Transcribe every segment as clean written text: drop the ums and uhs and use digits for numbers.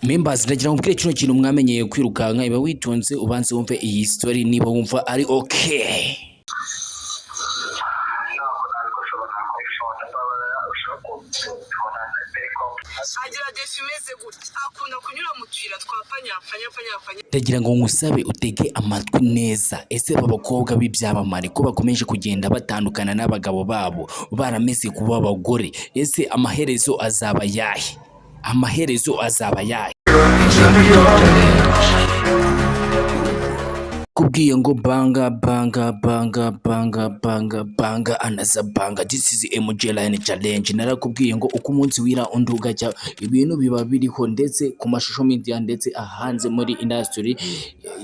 Members, ndagira ngo mbwire kino kintu mwamenyeye kwirukanka. Iba witonze, ubanze wumve iyi story niba wumva ari okay. Ntabwo nabigushobora kuri phone, mbabarira, ushobora kubibona very complex. Agira défaut imeze gutya: akunda kunyura mu tuyira twa panyapanya panyapanya. Ndagira ngo nkusabe utege amatwi neza. Ese aba bakobwa b'ibyamamare ko bakomeje kugenda batandukana n'abagabo babo barameze kuba abagore, ese amaherezo azaba yahe? Amaherezo azaba yahe? Kubwiye ngo banga banga banga banga banga banga anaza banga. This is MJ Line Challenge. Narakubwiye ngo uko umunsi wira undi ugacya, ibintu biba biriho, ndetse ku ma social media, ndetse ahanze muri industry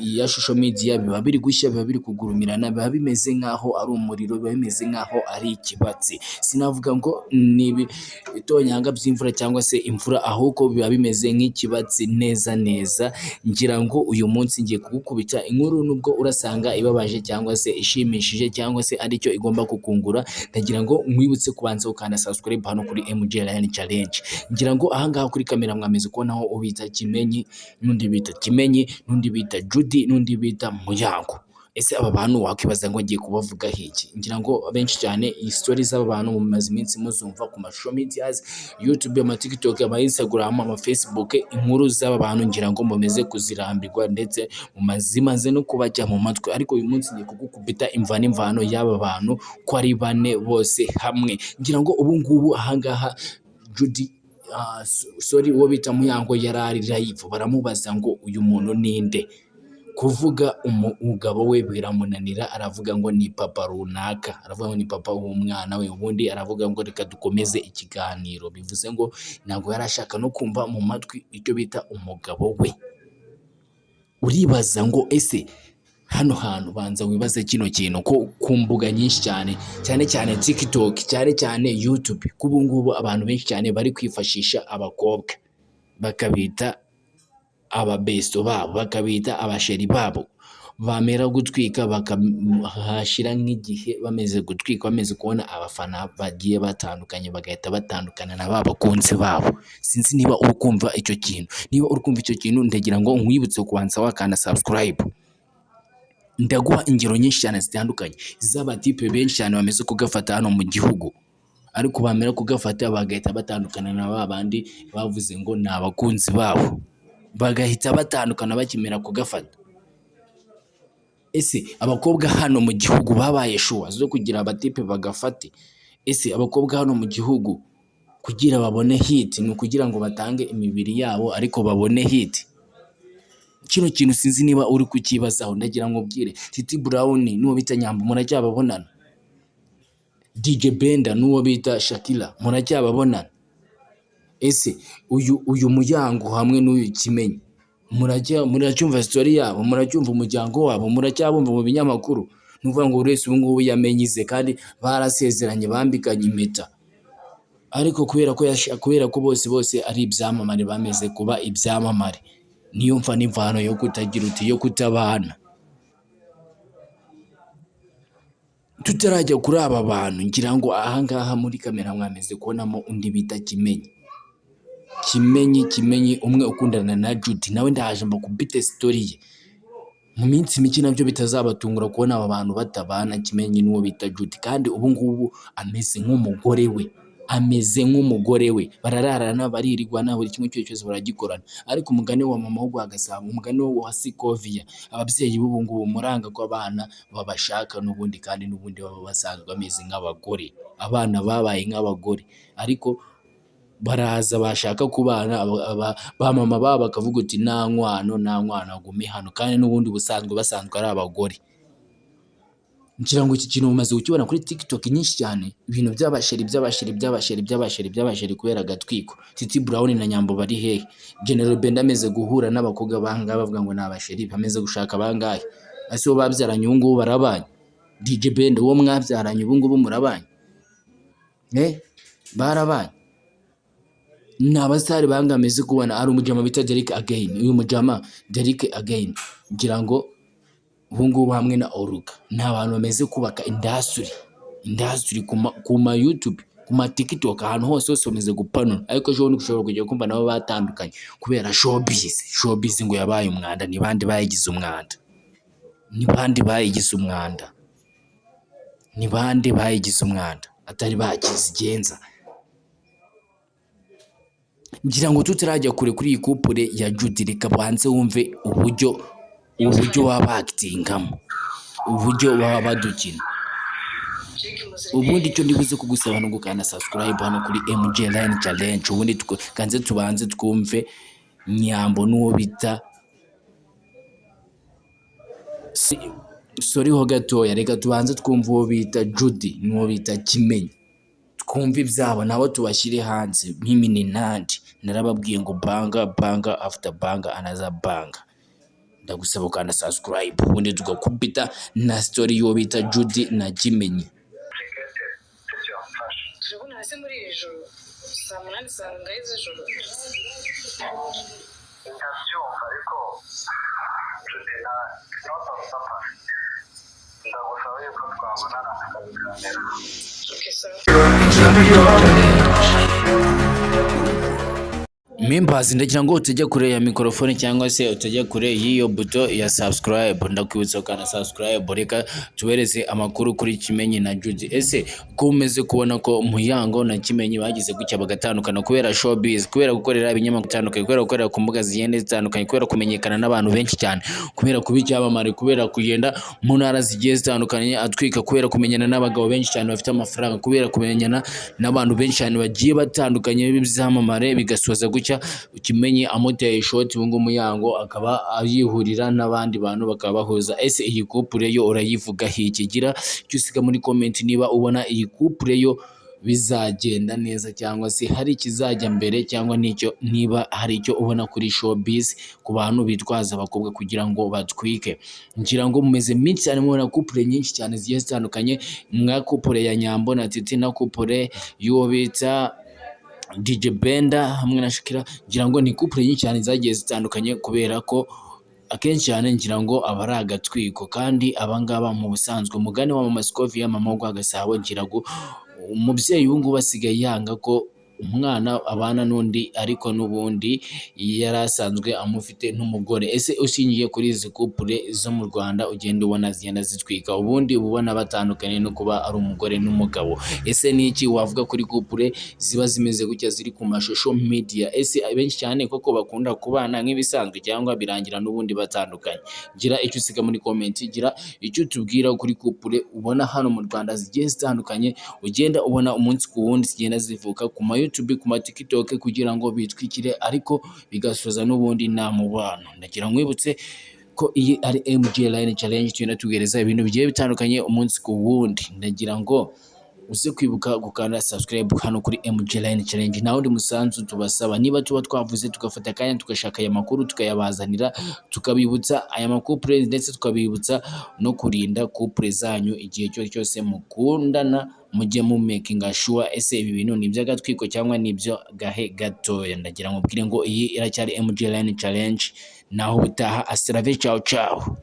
ya social media biba biri gushya, biba biri kugurumirana, biba bimeze nk'aho ari umuriro, biba bimeze nk'aho ari ikibatsi. Sinavuga ngo ni ibitonyanga by'imvura cyangwa se imvura, ahubwo biba bimeze nk'ikibatsi neza neza. Ngira ngo uyu munsi ngiye kugukubita inkuru, nubwo urasanga ibabaje cyangwa se ishimishije cyangwa se aricyo igomba kukungura. Ndagira ngo nkwibutse kubanza ukanda subscribe hano kuri MJ Line Challenge. Ngira ngo ahangaha kuri kamera mwameze kubonaho ubita Kimenyi, n'undi bita Kimenyi, n'undi bita Judy, n'undi bita Muyango. Ese aba bantu wakwibaza ngo ngiye kubavugaho iki? Ngira ngo benshi cyane iyi story z'aba bantu mumaze iminsi muzumva ku ma social medias, YouTube, ama TikTok, ama Instagram, ama Facebook. Inkuru z'aba bantu ngira ngo mumeze kuzirambirwa, ndetse zimaze no kubajya mu matwi. Ariko uyu munsi ngiye kugukubita imva n'imvano y'aba bantu ko ari bane bose hamwe. Ngira ngo ubu ngubu ahangaha Judy, sorry, uwo bita Muyango yari ari live, baramubaza ngo uyu muntu ninde? Kuvuga umugabo we biramunanira, aravuga ngo ni papa runaka, aravuga ngo ni papa w'umwana we, ubundi aravuga ngo reka dukomeze ikiganiro. Bivuze ngo ntabwo yari ashaka no kumva mu matwi icyo bita umugabo we. Uribaza ngo ese hano hantu, banza wibaze kino kintu, ko ku mbuga nyinshi cyane, cyane cyane TikTok, cyane cyane YouTube, ko ubu ngubu abantu benshi cyane bari kwifashisha abakobwa bakabita ababesto babo, bakabita abachéri babo, bamera gutwika bakahashyira nk'igihe bameze gutwika, bamaze kubona abafana bagiye batandukanye, bagahita batandukana na ba bakunzi babo. Sinzi niba uri kumva icyo kintu. Niba uri kumva icyo kintu, ndagira ngo nkwibutse kubanza wakanda subscribe. Ndaguha ingero nyinshi cyane zitandukanye z'abatipe benshi cyane bamaze kugafata hano mu gihugu, ariko bamara kugafata bagahita batandukana na ba bandi bavuze ngo ni abakunzi babo, bagahita batandukana bakimera kugafata. Ese abakobwa hano mu gihugu babaye sure zo kugira abatipe bagafate? Ese abakobwa hano mu gihugu kugira babone hit ni ukugira ngo batange imibiri yabo ariko babone hit? Kino kintu sinzi niba uri kucyibazaho. Ndagira ngo ubwire Titi Brown n'uwo bita Nyambo, muracyababonana? DJ Benda n'uwo bita Shakira, muracyababonana? Ese uyu Muyango hamwe n'uyu Kimenyi, muracyumva story yabo? Muracyumva umuryango wabo? Muracyabumva mu binyamakuru? Ni ukuvuga ngo buri wese ubu ngubu yamenye ize, kandi barasezeranye, bambikanye impeta, ariko kubera ko bose bose ari ibyamamare, bameze kuba ibyamamare, niyo mva n'imvano yo kutagira uti yo kutabana. Tutarajya kuri aba bantu, ngira ngo ahangaha muri kamera mwameze kubonamo undi bita Kimenyi. Kimenyi, Kimenyi umwe ukundana na Judy, nawe ndaje mbakubite story ye mu minsi mike. Nabyo bitazabatungura kubona aba bantu batabana, Kimenyi n'uwo bita Judy, kandi ubu ngubu ameze nk'umugore we, ameze nk'umugore we, barararana, baririrwana, buri kimwe cyose baragikorana. Ariko umugani wa mama wo Gasabo, umugani wa Sikoviya, ababyeyi b'ubu ngubu muranga ko abana babashaka n'ubundi, kandi n'ubundi baba basanzwe bameze nk'abagore. Abana babaye nk'abagore, ariko baraza bashaka kubana, ba mama babo bakavuga uti nta nkwano, nta nkwano, agume hano, kandi n'ubundi ubusanzwe basanzwe ari abagore. Ngira ngo iki kintu mumaze kukibona kuri TikTok nyinshi cyane, ibintu by'abachéri, by'abachéri, by'abachéri, by'abachéri, by'abachéri kubera agatwiko. Titi Brown na Nyambo bari hehe? General Benda ameze guhura n'abakobwa bangahe bavuga ngo ni abachéri? Bameze gushaka bangahe? Ese uwo babyaranye ubu ngubu barabanye? DJ Benda, uwo mwabyaranye ubu ngubu murabanye? Eh, barabanye? Ni abasitari bangahe ameze kubona? Hari umujama bita Derek Again, uyu mujama Derek Again, ngira ngo ubu ngubu hamwe na Oruga ni abantu bamaze kubaka industry ku ma YouTube, ku ku ma TikTok, ahantu hose hose bamaze gupanura. Ariko ejo bundi ushobora kujya kumva nabo batandukanye kubera showbiz. Showbiz ngo yabaye umwanda. Ni bande bayigize umwanda? Ni bande bayigize umwanda? Ni bande bayigize umwanda atari bakizigenza? Ngira ngo tutarajya kure kuri iyi couple ya Judy, reka banze wumve uburyo baba bakitingamo, uburyo baba badukina. Ubundi icyo ndibuze kugusaba ni ugukanda subscribe hano kuri MJ Line Challenge. Ubundi kanze tubanze twumve Nyambo n'uwo bita sorry ho gatoya, reka tubanze twumve uwo bita Judy n'uwo bita Kimenyi, twumve ibyabo nabo tubashyire hanze nk'imininandi. Narababwiye ngo banger, banger after banger, another banger. Ndagusaba ukanda subscribe, ubundi tugakubita na story y'uwo bita Judy na Kimenyi. Complicated, sibyo? Mfasha. Turabona hasi muri iri joro, saa 8, saa ngahe z'ijoro? Ndabyumva, ariko Judy, na not on purpose, ndagusaba yuko twabonana tukabiganira. Okay, sawa. Members, ndagira ngo utajya kure ya mikorofone cyangwa se utajya kure y'iyo buto ya subscribe. Ndakwibutsa ukanda subscribe. Reka tubereze amakuru kuri Kimenyi na Judy. Ese ko umeze kubona ko Muyango na Kimenyi bagize gutya bagatandukana kubera showbiz, kubera gukorera ibinyamakuru bitandukanye, kubera gukorera ku mbuga zigenda zitandukanye, kubera kumenyekana n'abantu benshi cyane, kubera kuba icyamamare, kubera kugenda mu ntara zigiye zitandukanye atwika, kubera kumenyana n'abagabo benshi cyane bafite amafaranga, kubera kumenyana n'abantu benshi cyane bagiye batandukanye b'ibyamamare, bigasoza gutya Kimenyi amuteye ishoti, ubu ngubu Muyango akaba yihurira n'abandi bantu bakaba bahuza. Ese iyi couple yo urayivugaho iki? Gira icyo usiga muri comment niba ubona iyi couple yo bizagenda neza, cyangwa se hari ikizajya mbere, cyangwa n'icyo niba hari icyo ubona kuri showbiz ku bantu bitwaza abakobwa kugira ngo batwike. Ngira ngo mumeze minsi cyane mubona couple nyinshi cyane zigiye zitandukanye, nka couple ya Nyambo na Titi na couple y'uwo bita DJ Benda hamwe na Shakira. Ngira ngo ni couple nyinshi cyane zagiye zitandukanye kubera ko akenshi cyane ngira ngo aba ari agatwiko. Kandi abangaba mu busanzwe, umugani wa mama Scovia, mama wo Gasabo, ngira ngo umubyeyi ubu ngubu asigaye yanga ko umwana abana n'undi, ariko n'ubundi yari asanzwe amufite n'umugore. Ese ushingiye kuri izi couple zo mu Rwanda ugenda ubona zigenda zitwika, ubundi uba ubona batandukanye no kuba ari umugore n'umugabo? Ese ni iki wavuga kuri couple ziba zimeze gutya ziri ku mashusho media? Ese benshi cyane koko bakunda kubana nk'ibisanzwe, cyangwa birangira n'ubundi batandukanye? Gira icyo usiga muri comment, gira icyo utubwira kuri couple ubona hano mu Rwanda zigiye zitandukanye, ugenda ubona umunsi ku wundi zigenda zivuka ku ma YouTube, ku ma TikTok, kugira ngo bitwikire, ariko bigasoza n'ubundi nta mubano. Ndagira nkwibutse ko iyi ari MJ Line Challenge, tugenda tugereza ibintu bigiye bitandukanye umunsi ku wundi. Ndagira ngo uze kwibuka gukanda subscribe hano kuri MJ Line Challenge. Nta wundi musanzu tubasaba. Niba tuba twavuze tugafata akanya tugashaka aya makuru tukayabazanira, tukabibutsa aya ma couple, ndetse tukabibutsa no kurinda couple zanyu igihe icyo cyose mukundana, mujye mu making sure ese ibi bintu ni iby'agatwiko cyangwa ni ibyo gahe gatoya. Ndagira ngo mbwire ngo iyi iracyari MJ Line Challenge. Naho ubutaha, hasta la ciao ciao.